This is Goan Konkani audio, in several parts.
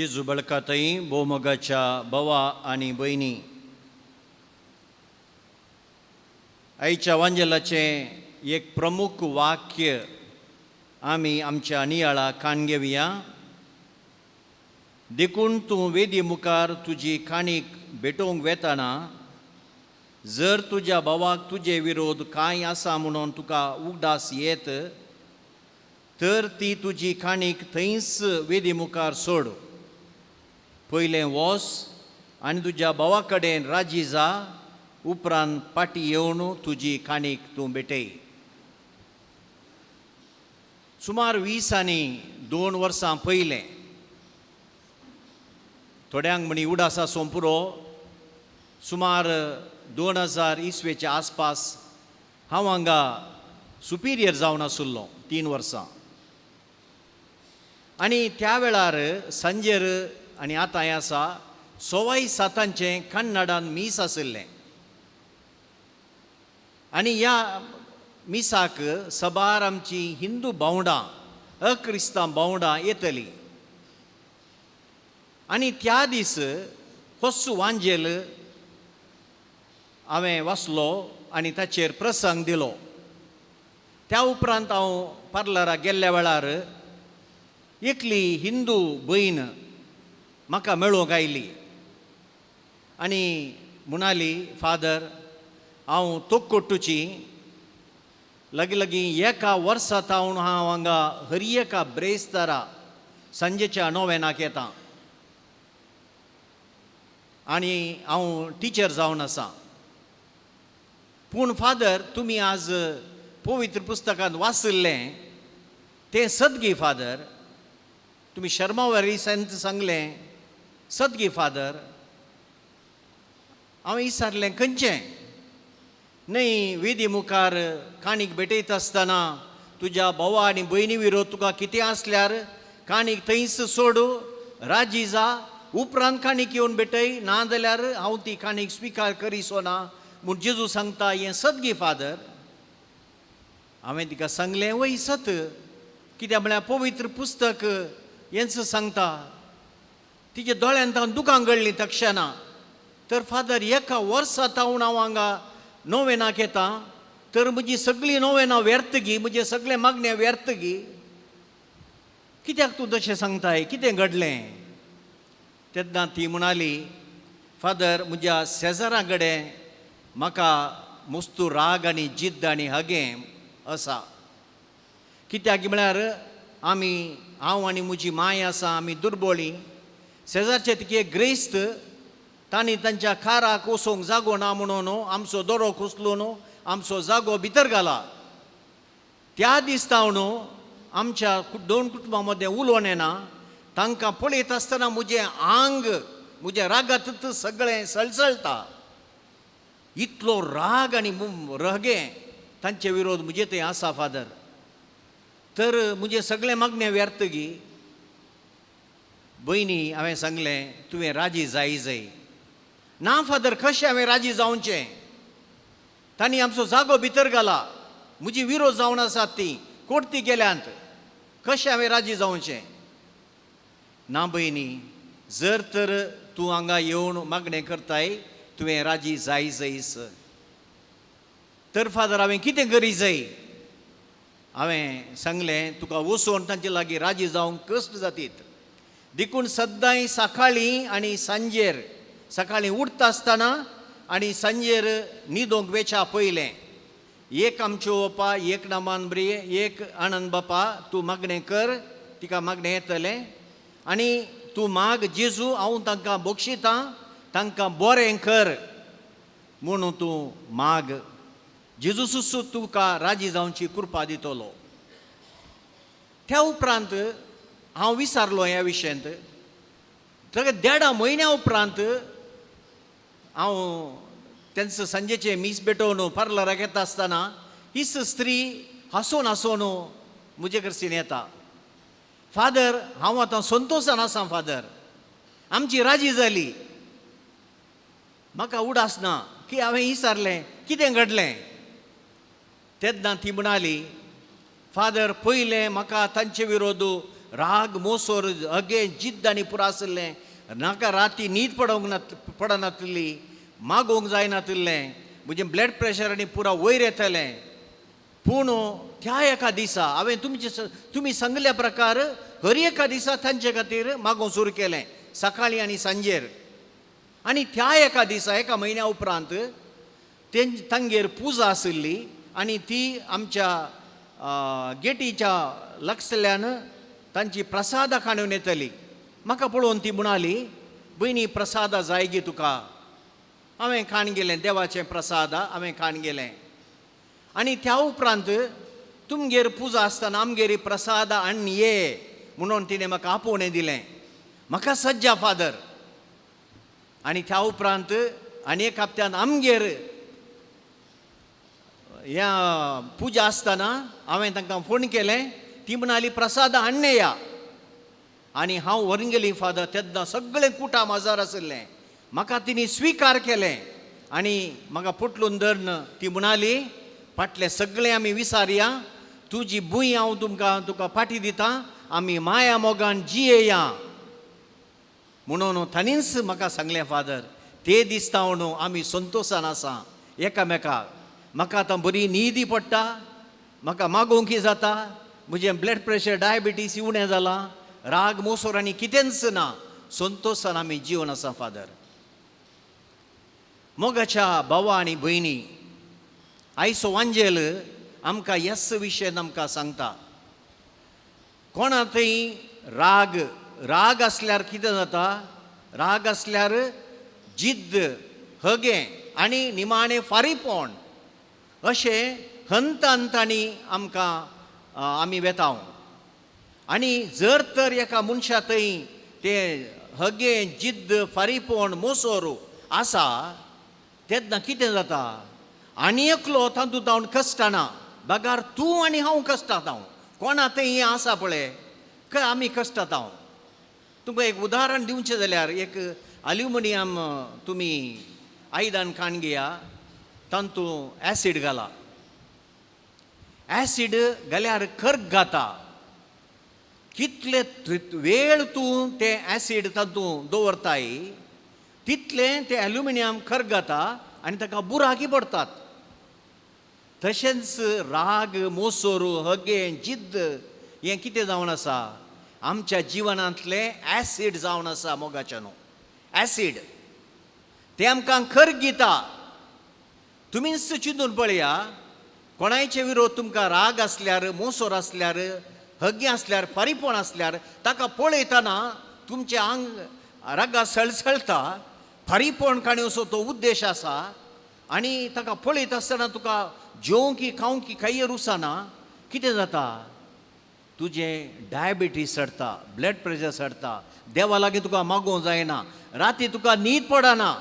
जेजू बळकातई भोवमोगाच्या भावा आनी भयणी, आयच्या वांजेलाचें एक प्रमुख वाक्य आमी आमच्या नियाळा कान घेवया. देखून तूं वेदी मुखार तुजी काणीक भेटोवंक वेताना जर तुज्या भावाक तुजे विरोध कांय आसा म्हणून तुका उगडास येत तर ती तुजी काणीक थंयच वेदी मुखार सोड. पयलें वोस आनी तुज्या भावा कडेन राजी जा, उपरांत फाटीं येवन तुजी काणीक तूं भेटय. सुमार 22 वर्सां पयलें, थोड्यांक म्हणी उडास आसूं पुरो, सुमार 2000 इसवेच्या आसपास हांव हांगा सुपिरियर जावन आशिल्लो 3 वर्सां. आनी त्या वेळार सांजेर आनी आतां हें आसा 6:15 कन्नडान मीस आशिल्लें. आनी ह्या मिसाक सबार आमची हिंदू भावंडां, अक्रिस्तांव भावंडां येतलीं. आनी त्या दीस होस वांजेल हांवें वाचलो आनी ताचेर प्रसंग दिलो. त्या उपरांत हांव पार्लराक गेल्ल्या वेळार एकली हिंदू भयण म्हाका मेळोवंक आयली आनी म्हणाली, फादर हांव तोक्कोट्टूची, लागीं लागीं 1 वर्सा तावन हांव हांगा हर एका ब्रेस्तारा सांजेच्या नोवेनाक येता आनी हांव टिचर जावन आसा. पूण फादर तुमी आज पवित्र पुस्तकांत वाचिल्लें तें सदगी फादर, तुमी शर्मावरी संत सांगलें सदगी फादर. हांव विचारलें खंयचें? न्हय वेदी मुखार काणीक भेटयता आसतना तुज्या भावा आनी भयणी विरोध तुका कितें आसल्यार काणीक थंयच सोड, राजी जा, उपरांत काणीक येवन भेटय, ना जाल्यार हांव ती काणीक स्विकार करिसो ना म्हूण जेजू सांगता हें सदगी फादर. हांवें तिका सांगलें वय सत, कित्याक म्हळ्यार पवित्र पुस्तक हेंच सांगता. तिच्या दोळ्यांत हांव दुकां गळ्ळीं तक्षणा. तर फादर 1 वर्सा तावन हांव हांगा नोवेनाक येता तर म्हजी सगळीं नोवेनां व्यर्थ गी, म्हजें सगळें मागणें व्यर्थ गी, कित्याक तूं तशें सांगताय, कितें घडलें? तेन्ना ती म्हणाली, फादर म्हज्या शेजारा कडेन म्हाका मस्तू राग आनी जिद्द आनी हगें आसा. कित्याक म्हळ्यार आमी, हांव आनी म्हजी माय आसा, आमी दुर्बोळी. शेजारचे तिके ग्रेस्त, तांणी तांच्या काराक वचोंक जागो ना म्हणून आमचो दोरो कुसलून आमचो जागो भितर घाला. त्या दीस तावन आमच्या 2 कुटुंबां मदें उलोवन येना. तांकां पळयत आसतना म्हजें आंग, म्हजें रागातच सगळें सळसळटा. इतलो राग आनी रहगें तांचे विरोध म्हजे थंय आसा फादर. तर म्हजें सगळें मागणें व्यर्थ गी. भयणी हांवें सांगलें तुवें राजी जाय जाय. ना फादर कशें हांवें राजी जावचें? तांणी आमचो जागो भितर घाला, म्हजी विरोध जावन आसात ती कोर्ती गेल्यांत, कशें हांवें राजी जावचें? ना भयणी, जर तर तूं हांगा येवन मागणें करताय तुवें राजी जाय जायस. तर फादर हांवें कितें करी जाय? हांवें सांगलें तुका वचून तांचे लागीं राजी जावंक कश्ट जातीत, देखून सद्दांय सकाळीं आनी सांजेर, सकाळीं उठता आसतना आनी सांजेर न्हिदोंक वेच्या पयलें एक आमच्यो बापा, एक नामान ब्री, एक आनंद बापा तूं मागणें कर, तिका मागणें येतलें आनी तूं माग जेजू हांव तांकां बक्षितां, तांकां बरें कर म्हणून तूं माग, जेजू सुसू तुका राजी जावची कृपा दितलो. त्या उपरांत हांव विचारलो ह्या विशयांत. तर 1.5 म्हयन्या उपरांत हांव तेंचो सांजेचें मीस भेटोवन पार्लराक येता आसतना हीच स्त्री हांसून हांसून म्हजे कडसून येता, फादर हांव आतां संतोशान आसा फादर, आमची राजी जाली. म्हाका उडास ना की हांवें विचारलें कितें घडलें? तेन्ना ती म्हणाली, फादर पयलें म्हाका तांचे विरोध राग मोसोर अगे जिद्द आनी पुरो आशिल्लें. नाका राती न्हीद पडोवंक नात पडनातिल्ली, मागोवंक जायनातिल्लें, म्हजें ब्लड प्रेशर आनी पुरा वयर येतालें. पूण त्या एका दिसा हांवें तुमचे तुमी सांगल्या प्रकार हर एका दिसा तांचे खातीर मागोवंक सुरू केलें, सकाळीं आनी सांजेर. आनी त्या एका दिसा एका म्हयन्या उपरांत तांगेर पुजा आशिल्ली आनी ती आमच्या गेटीच्या लागसल्यान तांची प्रसादा काडून येतली. म्हाका पळोवन ती म्हणाली, भयणी प्रसादा जाय गे तुका. हांवें खाण गेलें, देवाचें प्रसाद हांवें खाण गेलें. आनी त्या उपरांत तुमगेर पुजा आसतना आमगेर प्रसाद हाडून ये म्हणून तिणें म्हाका आपोवणें दिलें. म्हाका सज्जा फादर. आनी त्या उपरांत आनी एक हप्त्यान आमगेर ह्या पुजा आसतना हांवें तांकां फोन केलें. ती म्हणाली प्रसाद हाडून या. आनी हांव व्हरून गेली फादर. तेन्ना सगळें कुटाम आजार आशिल्लें. म्हाका तिणी स्विकार केलें आनी म्हाका पोटलून धरून ती म्हणाली, फाटलें सगळें आमी विसारया, तुजी भूंय हांव तुमकां तुका फाटी दिता, आमी माया मोगान जियेया म्हणून ताणीच म्हाका सांगलें फादर. ते दिसता म्हणून आमी संतोशान आसा एकामेकाक. म्हाका आतां बरी न्हीदी पडटा, म्हाका मागोवंकी जाता, म्हजें ब्लड प्रेशर डायबिटीस उणें जालां, राग मोसोर आनी कितेंच ना, संतोशान आमी जिवन आसा फादर. मोगाच्या भावा आनी भयणी, आयचो वांजेल आमकां येस विशयान आमकां सांगता. कोणा थंय राग राग आसल्यार कितें जाता? राग आसल्यार जिद्द, हगें आनी निमाणें फारीपण अशें हंत हंतांनी आमकां आमी वेता. आनी जर तर एका मनशा थंय तें हगें, जिद्द, फारीपण, मोसोर आसा तेन्ना कितें जाता? आनी एकलो तातूंत हांव कश्टना, बगार तूं आनी हांव कश्टात हांव. कोणा थंय हें आसा पळय काय आमी कश्टात हांव. तुमकां एक उदाहरण दिवचें जाल्यार एक अल्युमिनियम तुमी आयदन काण घेया, तातूंत एसीड घाला. एसीड घाल्यार कर्क घाता. कितले वेळ तूं तें एसीड तातूंत दवरताय तितलें तें एल्युमिनियम खर्ग जाता आनी ताका बुराकी पडटात. तशेंच राग, मोसोर, हगें, जिद्द हें कितें जावन आसा? आमच्या जिवनांतलें एसीड जावन आसा मोगाचें न्हू एसीड तें आमकां खर्ग दिता. तुमीच चिंतून पळया, कोणायचे विरोध तुमकां राग आसल्यार, मोसोर आसल्यार, हगें आसल्यार, फारीपण आसल्यार ताका पळयतना तुमचें आंग रागा सळसळटा. फारीपण काणयेचो तो उद्देश आसा आनी ताका पळयता आसतना तुका जेवंक खावंक कांय रुसना. कितें जाता? तुजें डायबिटीज चडटा, ब्लड प्रेशर चडटा, देवा लागीं तुका मागोवंक जायना, राती तुका न्हीद पडना.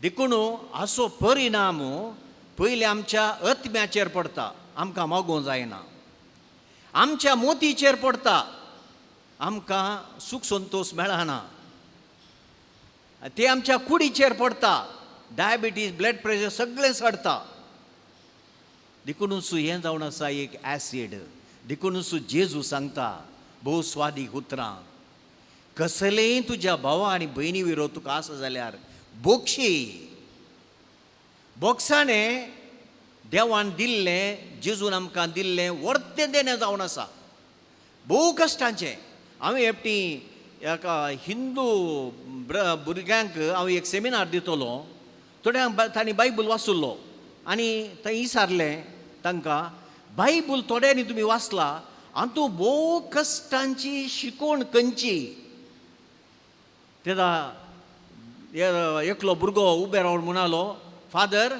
देखून असो परिणाम पयलीं आमच्या आत्म्याचेर पडटा, आमकां मागोवंक जायना. आमच्या मोतीचेर पडटा, आमकां सूख संतोश मेळना. ते आमच्या कुडीचेर पडटा, डायबिटीज, ब्लड प्रेशर सगळें चडटा. देखूनच हें जावन आसा एक एसीड. देखूनच जेजू सांगता भोव स्वादीक उतरां, कसलेंय तुज्या भावा आनी भयणी विरोध तुका आसा जाल्यार बोक्षी. बोक्साणें देवान दिल्लें, जेजून आमकां दिल्लें वर्तें देणें जावन आसा, भोव कश्टांचें. हांवें एकटी एका हिंदू भुरग्यांक हांव एक सेमिनार दितलो. थोड्यांक तांणी बायबल वाचुल्लो आनी थंय विचारलें तांकां, बायबल थोड्यांनी तुमी वाचला, हातूंत भोव कश्टांची शिकवण खंयची? तेन्ना एकलो भुरगो उबे रावन म्हणालो, फादर,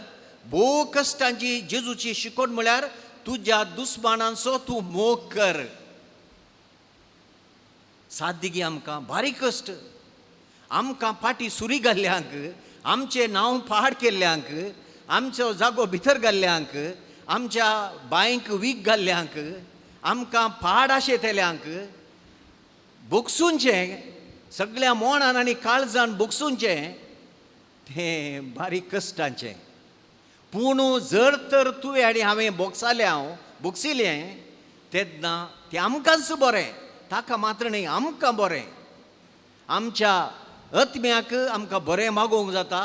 भोव कश्टांची जेजूची शिकवण म्हळ्यार तुज्या दुस्मानांचो तूं मोग कर. सादगी आमकां बारीक कश्ट, आमकां फाटी सुरी घाल्ल्यांक, आमचें नांव पाड केल्ल्यांक, आमचो जागो भितर घाल्ल्यांक, आमच्या बांयक वीख घाल्ल्यांक, आमकां पाड आशेतल्यांक बोगसूनचें, सगळ्या मोणान आनी काळजान बोगसूनचें तें बारीक कश्टांचें. पूण जर तर तुवें आनी हांवें बोगसालें, हांव बोगसिलें तेन्ना तें आमकांच बरें, ताका मात्र न्हय, आमकां बरें. आमच्या आत्म्याक आमकां बरें मागोवंक जाता,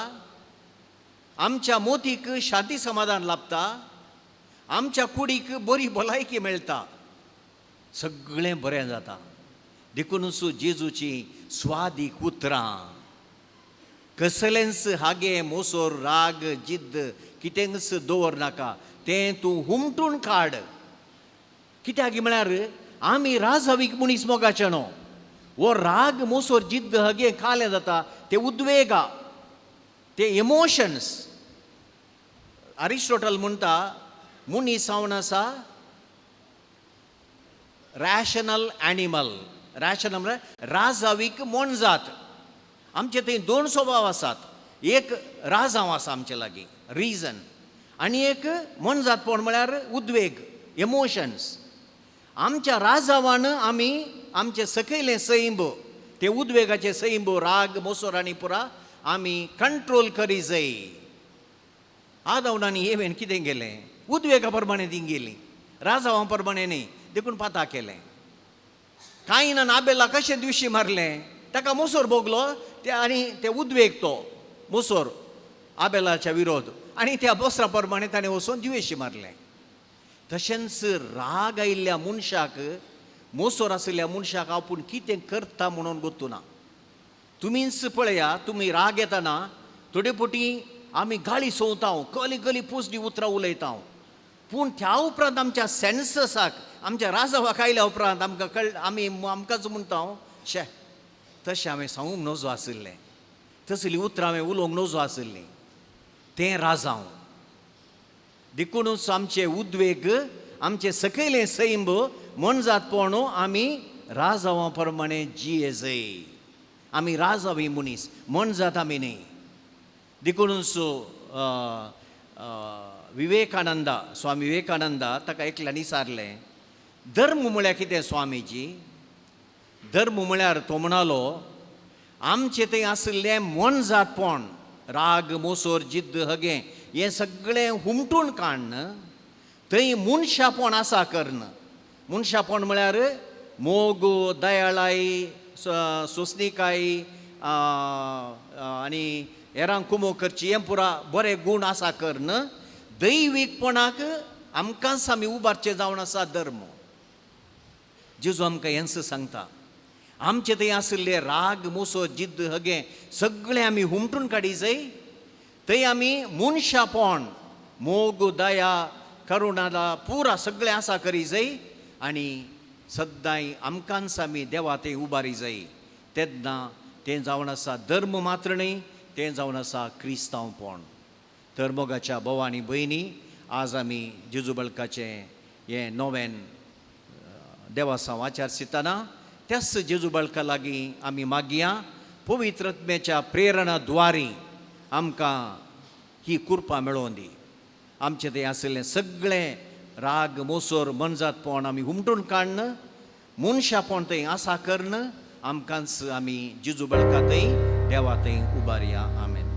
आमच्या मोतीक शांती समाधान लाभता, आमच्या कुडीक बरी भलायकी मेळटा, सगळें बरें जाता. देखूनच जेजूची स्वादीक उतरां, कसलेंच हागे मोसोर राग जिद्द कितेंच दवर नाका, तें तूं हुमटून काड. कित्याक म्हळ्यार आमी राजावीक मनीस मोगाचे न्हू. हो राग मोसोर जिद्द हगे खालें जाता, ते उद्वेगा, ते इमोशन्स. अरिस्टोटल म्हणटा मनीस जावन आसा रॅशनल एनिमल. रॅशनल म्हळ्यार राजावीक मोनजात. आमचे थंय दोन स्वभाव आसात, एक राजांव आसा आमचे लागीं रिजन, आनी एक मोनजातपण म्हळ्यार उद्वेग इमोशन्स. आमच्या राजावान आमी आमचे सकयलें सैंब, ते उद्वेगाचे सैंब राग मोसोर आनी पुरा आमी कंट्रोल करी जाय. आदावन आनी एवेन कितें केलें, उद्वेगा प्रमाणे ती गेली, राजावां प्रमाणे न्ही, देखून पाता केलें. कांय ना आबेला कशें दिवशी मारलें, ताका मोसोर भोगलो ते आनी ते उद्वेग तो मोसोर आबेलाच्या विरोध, आनी त्या बोसरा प्रमाणे ताणें वचून दिवेशी मारलें. तशेंच राग आयिल्ल्या मनशाक, मोसोर आशिल्ल्या मनशाक आपूण कितें करता म्हणून गोत्तुना. तुमीच पळया, तुमी राग येतना थोडे फावटी आमी गाळी सोंवता, कली कली पोसडी उतरां उलयता, पूण त्या उपरांत आमच्या सेन्ससाक, आमच्या राजावाक आयल्या उपरांत आमकां कळ, आमी आमकांच म्हणटा शे तशें हांवें सांगूंक नजो आशिल्लें, तसलीं उतरां हांवें उलोवंक नजो आशिल्लीं. तें राजांव. देखूनच आमचे उद्वेग, आमचे सकयलें सैंब मोनजातपण आमी राजावां प्रमाणे जिये जाय. आमी राजावी मनीस, मोनजात आमी न्ही. देखूनच विवेकानंदा, स्वामी विवेकानंदा ताका एकल्यान विचारलें, धर्म म्हळ्यार कितें स्वामीजी? धर्म म्हळ्यार तो म्हणालो, आमचें थंय आशिल्लें मोनजातपण, राग मोसोर जिद्द हगें हें सगळें हुमटून काडन थंय मनशापण आसा करन. मनशापण म्हळ्यार मोग, दयाळाय, सोंसणीकाय आनी हेरांक कुमोक करची, हें पुरा बरे गूण आसा करन दैवीकपणाक आमकांच आमी उबारचें जावन आसा धर्म. जेजू आमकां हेंच सांगता, आमचे थंय आशिल्ले राग मोसो जिद्द हगें सगळें आमी हुमटून काडी जाय. थंय आमी मनशापण, मोग, दया, करुणा पुरा सगळें आसा करी जाय आनी सद्दांय आमकांच आमी देवा थंय उबारी जाय. तेन्ना तें जावन आसा धर्म मात्र न्हय, तें जावन आसा क्रिस्तांवपण. तर मोगाच्या भाव आनी भयणी, आज आमी जेजू बळकाचें हें नवें देवासांव आचार शिताना त्याच जेजू बळका लागीं आमी मागया पवित्र आत्म्याच्या प्रेरणा द्वारी आमकां ही कृपा मेळोवन दी. आमचें थंय आशिल्लें सगळें राग मोसोर मनजातपण आमी हुमटून काडन मनशापण थंय आसा करन आमकांच आमी जेजू बळका थंय देवा थंय उबारया. आमेन.